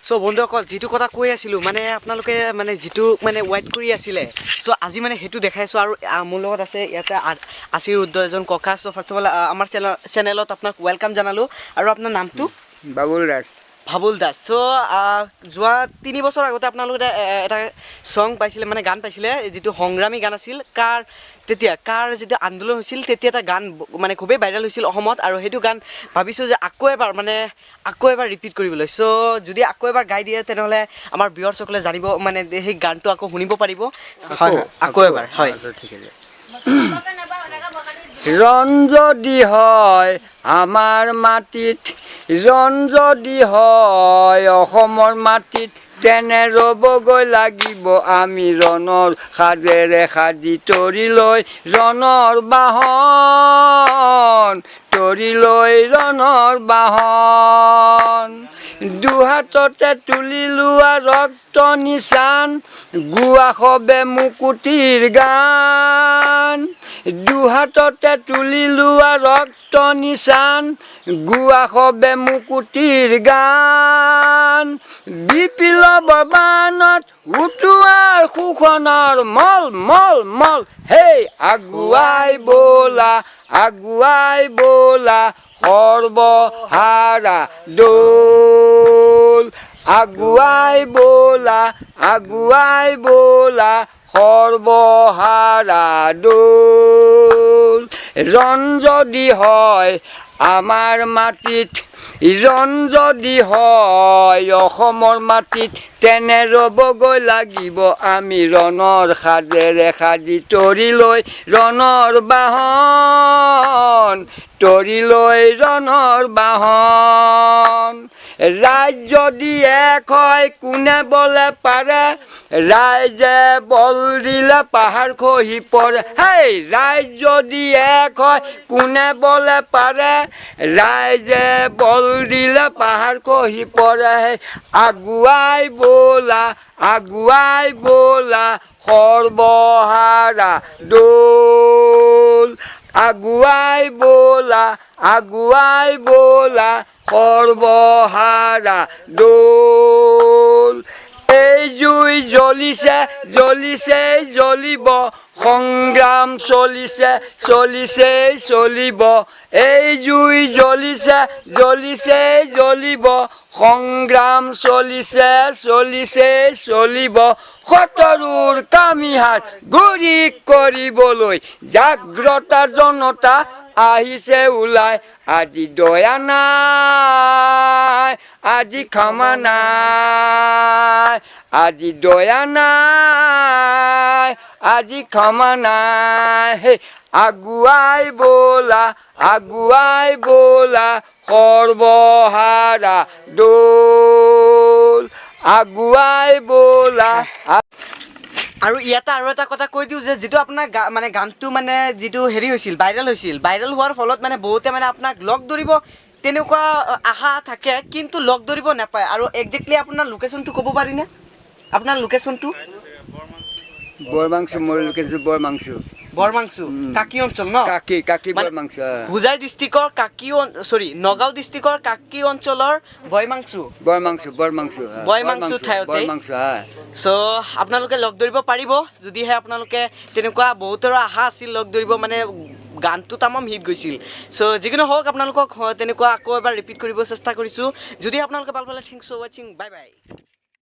চ' বন্ধুসকল, যিটো কথা কৈ আছিলোঁ, মানে আপোনালোকে মানে যিটো মানে ৱেইট কৰি আছিলে, চ' আজি মানে সেইটো দেখাইছোঁ। আৰু মোৰ লগত আছে ইয়াতে আশীৰ ঊৰ্ধ এজন ককা। চ' ফাৰ্ষ্ট অফ অল আমাৰ চেনেলত আপোনাক welcome জনালোঁ। আৰু আপোনাৰ নামটো? বাবুল দাস। বাবুল দাস। চ' যোৱা 3 বছৰ আগতে আপোনালোকে এটা ছং পাইছিলে, মানে গান পাইছিলে, যিটো সংগ্ৰামী গান আছিল। কাৰ তেতিয়া কাৰ যেতিয়া আন্দোলন হৈছিল, তেতিয়া এটা গান মানে খুবেই ভাইৰেল হৈছিল অসমত। আৰু সেইটো গান ভাবিছোঁ যে আকৌ এবাৰ মানে আকৌ এবাৰ ৰিপিট কৰিবলৈ। চ' যদি আকৌ এবাৰ গাই দিয়ে, তেনেহ'লে আমাৰ ভিউৱাৰ্ছসকলে জানিব, মানে সেই গানটো আকৌ শুনিব পাৰিব। হয়, আকৌ এবাৰ, হয়। আচ্ছা, ঠিক আছে। ৰণ যদি হয় আমাৰ মাটিত, ৰণ যদি হয় অসমৰ মাটিত, তেনে ৰ'বগৈ লাগিব আমি ৰণৰ সাজেৰে সাজি তৰি লৈ ৰণৰ বাহন, তৰি লৈ ৰণৰ বাহন। দুহাততে তুলি লোৱা ৰক্ত নিচান, গোৱা সবে মুকুতিৰ গান। দুহাততে তুলি লোৱা ৰক্ত নিচান, গোৱা সবে মুকুতিৰ গান। বিপ্লৱৰ বানত উটুৱাৰ শোষণৰ মল মল মল। হেই আগুৱাই ব'লা, আগুৱাই ব'লা, সৰ্বহাৰা দৌল। আগুৱাই ব'লা, আগুৱাই ব'লা, সৰ্বহাৰা দৌল। ৰণ যদি হয় আমাৰ মাটিত, ৰণ যদি হয় অসমৰ মাটিত, তেনে ৰ'বগৈ লাগিব আমি ৰণৰ সাজেৰে সাজি তৰি লৈ ৰণৰ বাহন, তৰি লৈ ৰণৰ বাহন। ৰাইজ যদি এক হয়, কোনে বলে পাৰে? ৰাইজে বল দিলে পাহাৰ খহি পৰে। হেই ৰাইজ যদি এক হয়, কোনে বলে পাৰে? ৰাইজে বল দিলে পাহাৰ খহি পৰে। আগুৱাই ব'লা, আগুৱাই ব'লা, সৰ্বহাৰা দৌল। আগুৱাই ব'লা, আগুৱাই ব'লা, সৰ্বহাৰা দৌল। এই জুই জ্বলিছে, জ্বলিছে, জ্বলিব। সংগ্ৰাম চলিছে, চলিছে, চলিব। এই জুই জ্বলিছে, জ্বলিছে, জ্বলিব। সংগ্ৰাম চলিছে, চলিছে, চলিব। শতৰুৰ কামিহাড় গুৰি কৰিবলৈ জাগ্ৰত জনতা আহিছে ওলাই। আজি দয়া নাই, আজি ক্ষমা নাই। আজি দয়া নাই, আজি ক্ষমা নাই। হে আগুৱাই ব'লা, আগুৱাই ব'লা, সৰ্বহাৰা দৌল। আগুৱাই ব'লা। আৰু ইয়াতে আৰু এটা কথা কৈ দিওঁ যে যিটো আপোনাৰ মানে গানটো মানে যিটো হেৰি হৈছিল, ভাইৰেল হৈছিল, ভাইৰেল হোৱাৰ ফলত মানে বহুতে মানে আপোনাক লগ ধৰিব তেনেকুৱা আশা থাকে, কিন্তু লগ ধৰিব নাপায়। আৰু একজেক্টলি আপোনাৰ লোকেশ্যনটো ক'ব পাৰিনে, আপোনাৰ লোকেশ্যনটো? বৰমাংচু, মোৰ লোকেশ্যন বৰমাংচু। বৰমাংচু, কাকি অঞ্চল ন? কাকি, কাকি। মানে বৰমাংচু। হোজাই ডিষ্ট্ৰিক্টৰ কাকি, চৰি, নগাঁও ডিষ্ট্ৰিক্টৰ কাকি অঞ্চলৰ বয়মাংচু। বৰমাংচু, বৰমাংচু। বৰমাংচু ঠাইতে। বৰমাংচু, হয়। চ' আপোনালোকে লগ ধৰিব পাৰিব, যদিহে আপোনালোকে তেনেকুৱা বহুতৰো আশা আছিল লগ ধৰিব, মানে গানটো তামাম হিট গৈছিল। চ' যিকোনো হওক, আপোনালোকক তেনেকুৱা আকৌ এবাৰ ৰিপিট কৰিব চেষ্টা কৰিছোঁ। যদি আপোনালোকে ভাল পালে, thanks for watching, bye bye.